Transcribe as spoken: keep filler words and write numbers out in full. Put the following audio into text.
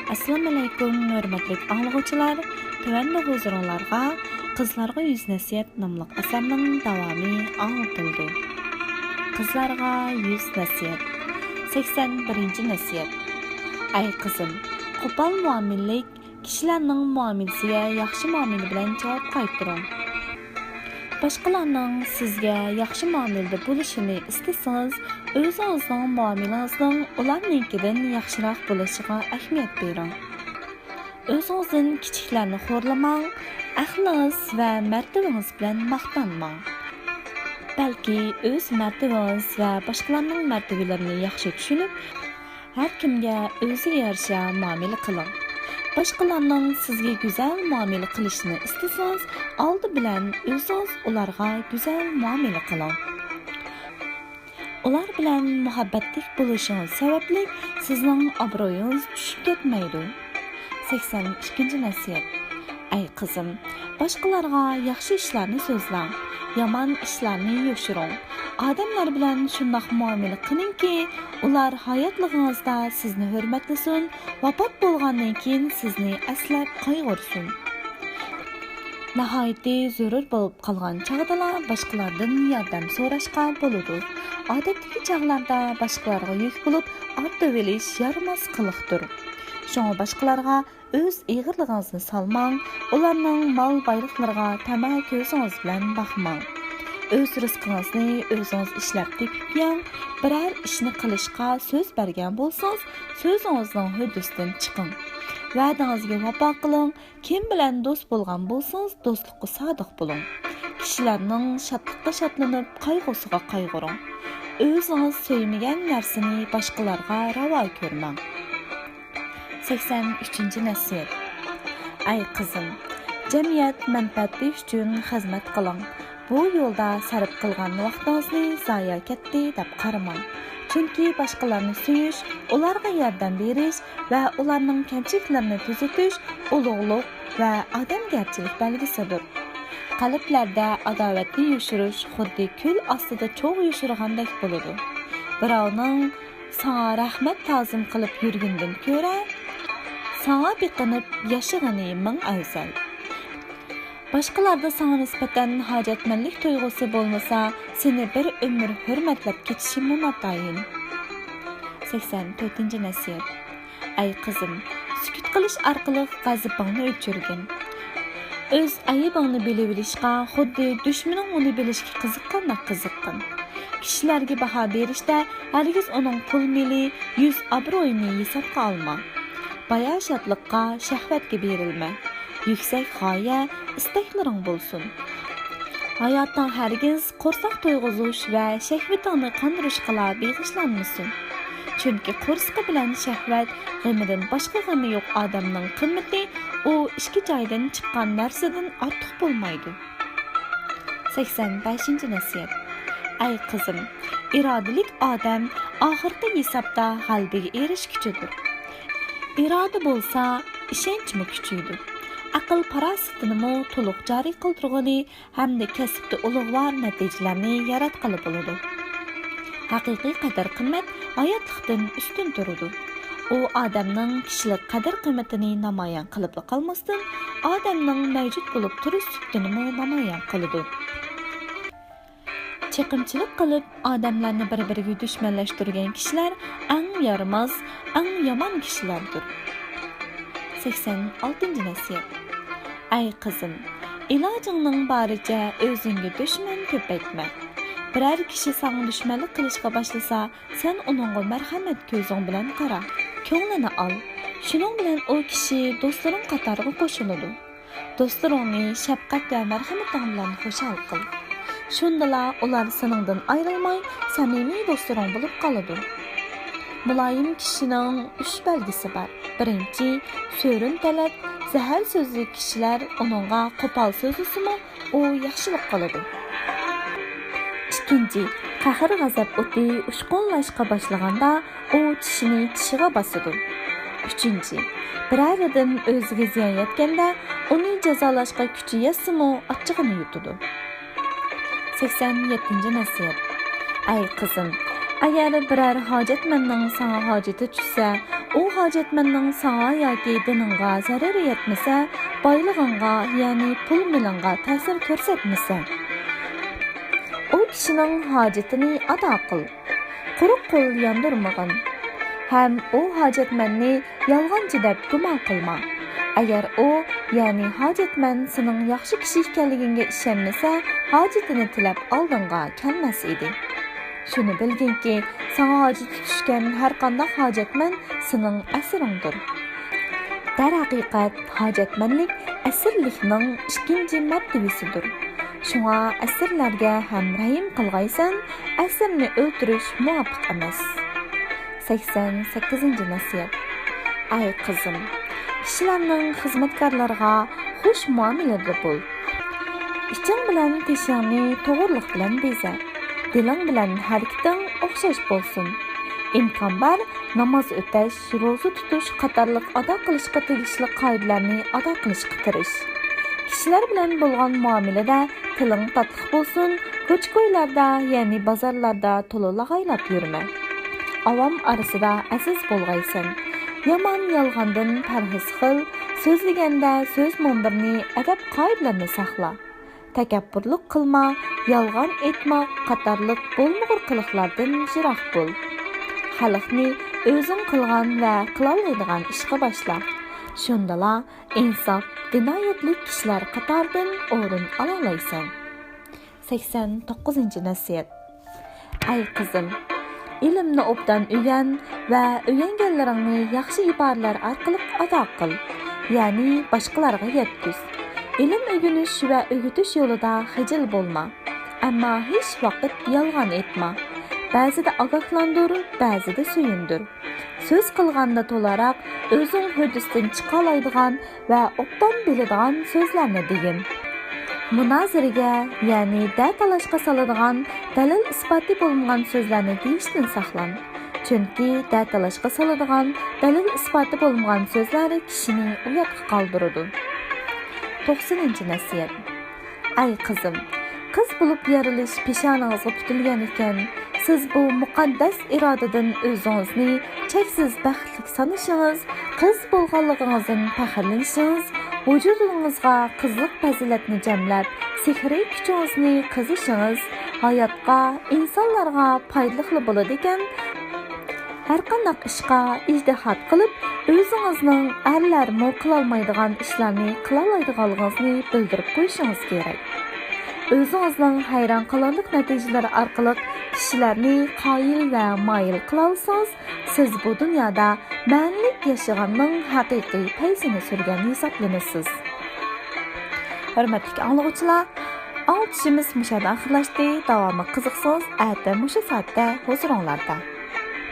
ئەسسالامۇئەلەيكۇم، ھۆرمەتلىك ئاڭلىغۇچىلار! تۆۋەندە ھۇزۇرۇڭلارغا قىزلارغا يۈز نەسىھەت ناملىق ئەسەرنىڭ داۋامى ئاڭلىتىلىدۇ. قىزلارغا يۈز نەسىھەت. سەكسەن بىرىنچى نەسىھەت. ئەي قىزىم، قوپال مۇئامىلىلىك كىشىلەرنىڭ مۇئامىلىسىگە ياخشى مۇئامىلە بىلەن جاۋاب قايتۇرۇڭ. باشقىلارنىڭ سىزگە ياخشى مۇئامىلىدە بولۇشىنى ئىستىسىڭىز، ئۆزىڭىزنىڭ مۇئامىلىڭىزنىڭ ئۇلارنىڭكىدىن ياخشىراق بولۇشىغا ئەھمىيەت بېرىڭ. ئۆزىڭىزدىن كىچىكلەرنى خورلىماڭ، ئەقلىڭىز ۋە مەرتىۋىڭىز بىلەن ماختانماڭ. بەلكى ئۆز مەرتىۋىڭىز ۋە باشقىلارنىڭ مەرتىۋىلىرىنى ياخشى چۈشىنىپ، ھەر كىمگە ئۆزىگە يارىشا مۇئامىلە قىلىڭ. باشقىلارنىڭ سىزگە گۈزەل مۇئامىلە قىلىشىنى ئىستىسىڭىز، ئالدى بىلەن ئۆزىڭىز ئۇلارغا گۈزەل مۇئامىلە قىلىڭ. ئۇلار بىلەن مۇھەببەتلىك بولۇشىڭىز سەۋەبلىك سىزنىڭ ئابرۇيىڭىز چۈشۈپ كەتمەيدۇ. سەكسەن ئىككىنچى نەسىھەت. ئەي قىزىم، باشقىلارغا ياخشى ئىشلارنى سۆزلەڭ، يامان ئىشلارنى يوشۇرۇڭ. ئادەملەر بىلەن شۇنداق مۇئامىلە قىلىڭكى، ئۇلار ھاياتلىقىڭىزدا سىزنى ھۆرمەتلىسۇن، ۋاپات بولغاندىن كېيىن سىزنى ئەسلەپ قايغۇرسۇن. ناھايىتى زۆرۈر بولۇپ قالغان چاغدىلا باشقىلاردىن ياردەم سوراشقا بولىدۇ. ئادەتتىكى چاغلاردا باشقىلارغا يۈك بولۇپ ئارتىۋېلىش يارىماس قىلىقتۇر. شۇڭا باشقىلارغا ئۆز ئېغىرلىقىڭىزنى سالماڭ، ئۇلارنىڭ مال-بايلىقلىرىغا تەمە كۆزىڭىز بىلەن باقماڭ. ئۆز رىزقىڭىزنى ئۆزىڭىز ئىشلەپ تېپىپ يەڭ. بىرەر ئىشنى قىلىشقا سۆز بەرگەن بولسىڭىز، سۆزىڭىزنىڭ ھۆددىسىدىن چىقىڭ. ۋەدىڭىزگە ۋاپا قىلىڭ. كىم بىلەن دوست بولغان بولسىڭىز، دوستلۇققا سادىق بولۇڭ. كىشىلەرنىڭ شادلىقىدا شادلىنىپ، قايغۇسىغا قايغۇرۇڭ. ئۆزىڭىز سۆيمىگەن نەرسىنى باشقىلارغا راۋا كۆرمەڭ. سەكسەن ئۈچىنچى نەسىھەت. ئەي قىزىم، جەمئىيەت مەنپەئەتى ئۈچۈن خىزمەت قىلىڭ. بۇ يولدا سەرپ قىلغان ۋاقتىڭىزنى زايە كەتتى دەپ قارىماڭ. چۈنكى باشقىلارنى سۆيۈش، ئۇلارغا ياردەم بېرىش ۋە ئۇلارنىڭ كەمچىلىكلىرىنى تۈزىتىش ئۇلۇغلۇق ۋە ئادەمگەرچىلىك بەلگىسىدۇر. قەلبلەردە ئاداۋەتنى يوشۇرۇش خۇددى كۆل ئاستىدا چوغ يوشۇرغاندەك بولىدۇ. بىراۋنىڭ ساڭا رەھمەت تازىم قىلىپ يۈرگىنىدىن كۆرە، ساڭا بېقىنىپ ياشىغىنى مىڭ ئەۋزەل. باشقىلاردا ساڭا نىسبەتەن ھاجەتمەنلىك تۇيغۇسى بولمىسا، سېنى بىر ئۆمۈر ھۆرمەتلەپ كېتىشىمۇ ناتايىن. سەكسەن تۆتىنچى نەسىھەت. ئەي قىزىم، سۈكۈت قىلىش ئارقىلىق غەزىپىڭنى ئۆچۈرگىن. ئۆز ئەيىبىڭنى بىلىۋېلىشقا خۇددى دۈشمىنىڭ ئۇنى بىلىشكە قىزىققاندەك قىزىققىن. كىشىلەرگە باھا بېرىشتە ھەرگىز ئۇنىڭ پۇل-مېلى، يۈز-ئابرۇيىنى ھېسابقا ئالما. باياشاتلىققا، شەھۋەتكە بېرىلمە. يۈكسەك غايە، ئىستەكلىرىڭ بولسۇن. ھاياتىڭ ھەرگىز قورساق تويغۇزۇش ۋە شەھۋىتىڭنى قاندۇرۇشقىلا بېغىشلانمىسۇن. چۈنكى قورسىقى بىلەن شەھۋەت غېمىدىن باشقا غېمى يوق ئادەمنىڭ قىممىتى ئۇ ئىككى جايدىن چىققان نەرسىدىن ئارتۇق بولمايدۇ. سەكسەن بەشىنچى نەسىھەت. ئەي قىزىم، ئىرادىلىك ئادەم ئاخىرقى ھېسابتا غەلىبىگە ئېرىشكۈچىدۇر. ئىرادە بولسا، ئىشەنچمۇ كۈچىيىدۇ. ئەقىل-پاراسىتىنىمۇ تولۇق جارى قىلدۇرغىلى ھەمدە كەسىپتە ئۇلۇغۋار نەتىجىلەرنى ياراتقىلى بولىدۇ. ھەقىقىي قەدىر-قىممەت ھاياتلىقتىن ئۈستۈن تۇرىدۇ. ئۇ ئادەمنىڭ كىشىلىك قەدىر-قىممىتىنى نامايان قىلىپلا قالماستىن، ئادەمنىڭ مەۋجۇت بولۇپ تۇرۇش سۈپىتىنىمۇ نامايان قىلىدۇ. چېقىمچىلىق قىلىپ، ئادەملەرنى بىر-بىرىگە دۈشمەنلەشتۈرگەن كىشىلەر ئەڭ يارىماس، ئەڭ يامان كىشىلەردۇر. سەكسەن ئالتىنچى نەسىھەت. ئەي قىزىم، ئىلاجىڭنىڭ بارىچە ئۆزۈڭگە دۈشمەن كۆپەيتمە. بىرەر كىشى ساڭا دۈشمەنلىك قىلىشقا باشلىسا، سەن ئۇنىڭغا مەرھەمەت كۆزۈڭ بىلەن قارا، كۆڭلىنى ئال. شۇنىڭ بىلەن ئۇ كىشى دوستلىرىڭ قاتارىغا قوشۇلىدۇ. دوستلىرىڭنى شەپقەت ۋە مەرھەمىتىڭ بىلەن خۇشال قىل. شۇندىلا ئۇلار سېنىڭدىن ئايرىلماي، سەمىمىي دوستلىرىڭ بولۇپ قالىدۇ. مۇلايىم كىشىنىڭ ئۈچ بەلگىسى بار. بىرىنچى، سۆرۈن تەلەت، زەھەر سۆزلۈك كىشىلەر ئۇنىڭغا قوپال سۆزلىسىمۇ، ئۇ ياخشىلىق قىلىدۇ. ئىككىنچى، قەھر-غەزەپ ئوتى ئۇچقۇنلاشقا باشلىغاندا، ئۇ چىشىنى چىشىغا باسىدۇ. ئۈچىنچى، بىرەر ئادەم ئۆزىگە زىيان يەتكەندە، ئۇنى جازالاشقا كۈچى يەتسىمۇ، ئاچچىقىنى يۇتىدۇ. سەكسەن يەتتىنچى نەسىھەت. ئەي قىزىم، ئەگەر بىرەر ھاجەتمەننىڭ ساڭا ھاجىتى چۈشسە، ئۇ ھاجەتمەننىڭ ساڭا ياكى دىنىڭغا زەرىرى يەتمىسە، بايلىقىڭغا، يەنى پۇل مېلىڭغا تەسىر كۆرسەتمىسە، ئۇ كىشىنىڭ ھاجىتىنى ئادا قىل. قۇرۇق قول ياندۇرمىغىن. ھەم ئۇ ھاجەتمەننى يالغانچى دەپ گۇمان قىلما. ئەگەر ئۇ، يەنى ھاجەتمەن سېنىڭ ياخشى كىشى ئىكەنلىكىڭگە ئىشەنمىسە، ھاجىتىنى تىلەپ ئالدىڭغا كەلمەس ئىدى. شۇنى بىلگىنكى، ساڭا ھاجىتى چۈشكەن ھەرقانداق ھاجەتمەن سېنىڭ ئەسىرىڭدۇر. دەرھەقىقەت، ھاجەتمەنلىك ئەسىرلىكنىڭ ئىككىنچى مەرتىۋىسىدۇر. شۇڭا ئەسىرلەرگە ھەم رەھىم قىلغايسەن، ئەسىرنى ئۆلتۈرۈش مۇۋاپىق ئەمەس. سەكسەن سەككىزىنچى نەسىھەت. ئەي قىزىم، كىشىلەرنىڭ خىزمەتكارلىرىغا خۇش مۇئامىلىدە بول. ئىچىڭ بىلەن تېشىڭنى توغرىلىق بىلەن بېزە. دىلىڭ بىلەن ھەرىكىتىڭ ئوخشاش بولسۇن. ئىمكان بار، ناماز ئۆتەش، روزا تۇتۇش قاتارلىق ئادا قىلىشقا تېگىشلىك قائىدىلەرنى ئادا قىلىشقا تىرىش. كىشىلەر بىلەن بولغان مۇئامىلىدە تىلىڭ تاتلىق بولسۇن، كوچا-كويلاردا، يەنى بازارلاردا تولا لاغايلاپ يۈرمە. ئاۋام ئارىسىدا ئەزىز بولغايسەن. يامان يالغاندىن پەرھىز قىل، سۆزلىگەندە سۆز مۇنبىرىنى، ئەدەپ-قائىدىلەرنى ساقلا. تەكەببۇرلۇق قىلما، يالغان ئېيتما قاتارلىق بولمىغۇر قىلىقلاردىن يىراق بول. خەلقنى ئۆزۈڭ قىلغان ۋە قىلالايدىغان ئىشقا باشلا. شۇندىلا ئىنساپ، دىنايەتلىك كىشىلەر قاتارىدىن ئورۇن ئالالايسەن. سەكسەن توققۇزىنچى نەسىھەت. ئەي قىزىم، ئىلىمنى ئوبدان ئۆگەن ۋە ئۆگەنگەنلىرىڭنى ياخشى ئىبارىلەر ئارقىلىق ئادا قىل، يەنى باشقىلارغا يەتكۈز. ئىلىم ئۆگىنىش ۋە ئۆگىتىش يولىدا خىجىل بولما، ئەمما ھېچ ۋاقىت يالغان ئېيتما. بەزىدە ئاگاھلاندۇر، بەزىدە سۆيۈندۈر. سۆز قىلغاندا تولاراق ئۆزۈڭ ھۆددىسىدىن چىقالايدىغان ۋە ئوبدان بىلىدىغان سۆزلەرنى دېگىن. مۇنازىرىگە، يەنى دەتالاشقا سالىدىغان دەلىل-ئىسپاتى بولمىغان سۆزلەرنى دېيىشتىن ساقلان. چۈنكى دەتالاشقا سالىدىغان دەلىل-ئىسپاتى بولمىغان سۆزلەر كىشىنى ئۇياتقا قالدۇرىدۇ. توقسىنىنچى نەسىھەت. ئەي قىزىم، قىز بولۇپ يارىلىش پېشانىڭىزغا پۈتۈلگەن ئىكەن، سىز بۇ مۇقەددەس ئىرادىدىن ئۆزىڭىزنى چەكسىز بەختلىك سانىشىڭىز، قىز بولغانلىقىڭىزدىن پەخىرلىنىشىڭىز، ۋۇجۇدىڭىزغا قىزلىق پەزىلەتنى جەملەپ، سېھرىي كۈچىڭىزنى قېزىشىڭىز ھاياتقا، ئىنسانلارغا پايدىلىقلا بولىدىكەن. ھەرقانداق ئىشقا ئىجتىھات قىلىپ، ئۆزىڭىزنىڭ ئەرلەرمۇ قىلالمايدىغان ئىشلارنى قىلالايدىغانلىقىڭىزنى بىلدۈرۈپ قويۇشىڭىز كېرەك. ئۆزىڭىزنىڭ ھەيران قالارلىق نەتىجىلىرى ئارقىلىق كىشىلەرنى قايىل ۋە مايىل قىلالىسىڭىز، سىز بۇ دۇنيادا مەنىلىك ياشىغاننىڭ ھەقىقىي پەيزىنى سۈرگەن ھېسابلىنىسىز. ھۆرمەتلىك ئاڭلىغۇچىلار، ئاڭلىتىشىمىز مۇشۇ يەردە ئاخىرلاشتى. داۋامىغا قىزىقسىڭىز، ئەتە مۇشۇ سائەتتە ھۇزۇرۇڭلاردا.